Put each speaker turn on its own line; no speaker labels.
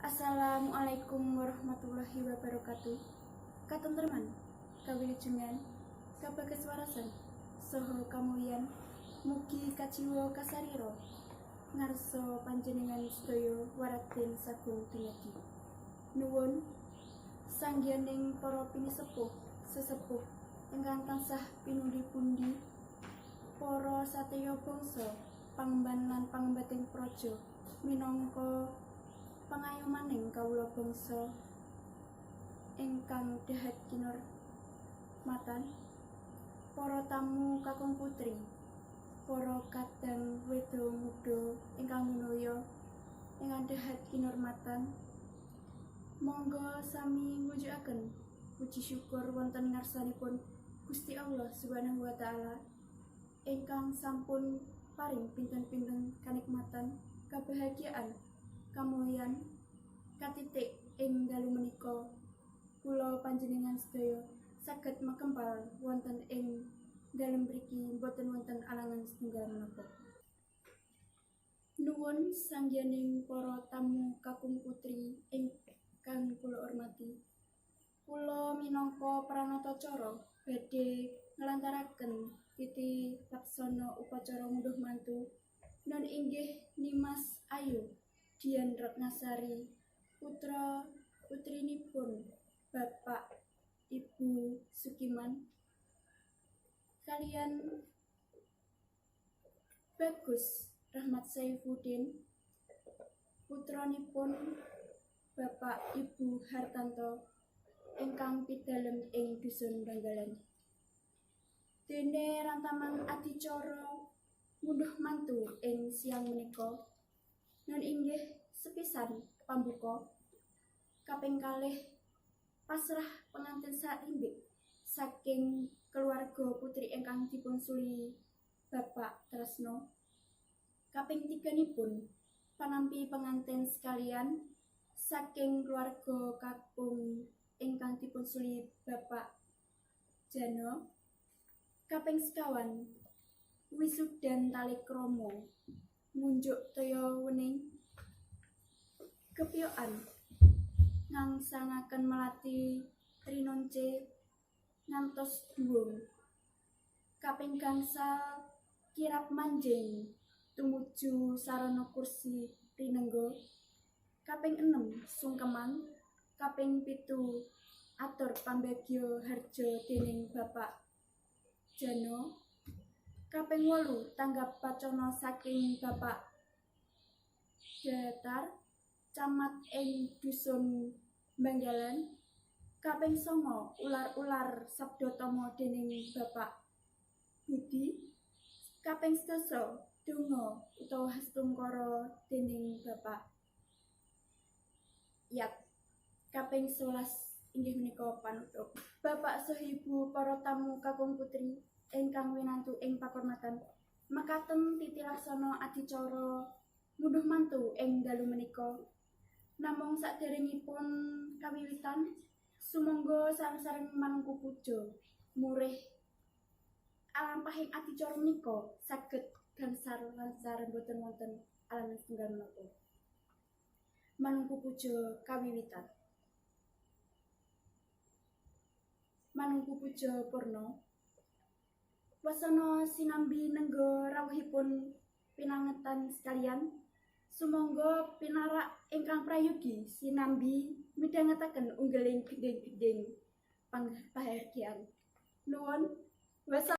Assalamualaikum warahmatullahi wabarakatuh. Katentreman, kawilujengan, kabageswarasan, saha kamulyan, mugi kajiwa kasarira ngarsa panjenengan sedaya waraden sagung dumadi. Nuwun sanggianing para pinisepuh, sesepuh ingkang tansah pinundi-pundi, para satriya bangsa, pangemban lan pangembating praja minangka pangayomaning kawula bangsa ingkang dahat kinurmatan, para tamu kakung putri, para kadang wedha muda ingkang minulya ingkang dahat kinurmatan, monggo sami ngujukaken puji syukur wonten ngarsanipun Gusti Allah Subhanahu wa taala ingkang sampun paring pinten-pinten kanikmatan, kebahagiaan, kamulyan katitik ing dalu menika kula panjenengan sedaya saged makempal wonten ing dalem mriki boten wonten alangan setunggal menapa. Nuwun sanggianing para tamu kakung putri ingkang kula hormati. Kula minangka pranatacara badhe nglantaraken titi laksana upacara ngunduh mantu non inggih Nimas Ayu Dian Ratnasari, putra putrinipun Bapak Ibu Sukiman kalian Bagus Rahmat Saifuddin, putranipun Bapak Ibu Hartanto ingkang pidalem ing dusun Banggalan. Dene rantaman adicara ngunduh mantu ing siang menika non inggih sepisan pambuka, kaping kalih pasrah pengantin sarimbit saking keluarga putri ingkang dipunsuli Bapak Tresno, kaping tiganipun panampi pengantin sekalian saking keluarga kakung ingkang dipunsuli Bapak Jano, kaping sekawan wisudan talikrama ngunjuk toya wening kepyokan ngangsangaken melati trinonce ngantos dhuwung, kaping gangsal kirap manjing tumuju sarana kursi rinengga, kaping enem sungkeman, kaping 7 atur pambagya harja dening Bapak Jano, kaping 8 tanggap pacana saking Bapak Datar, camat ing dusun Banggalan, kaping 9 ular-ular sabdatama dening Bapak Budi, kaping 10 donga utawa hastungkara dening Bapak Yat, kaping 11 inggih menika panutup. Bapak saha Ibu para tamu kakung putri ingkang winantu ing pakurmatan, mekaten titi laksana adicara ngunduh mantu ing dalu menika. Namung saderengipun kawiwitan, sumangga sareng-sareng manungku puja murih alampahing adicara menika saged gangsar lancar boten wonten alangan setunggal menapa. Manungku puja kawiwitan. Manungku puja purna. Wasana sinambi nengga rawuhipun pinangetan sekalian, sumangga pinarak ingkang prayogi sinambi midhangetaken unggeling gendhing-gendhing pangbahagian. Nuwun. Wassalam.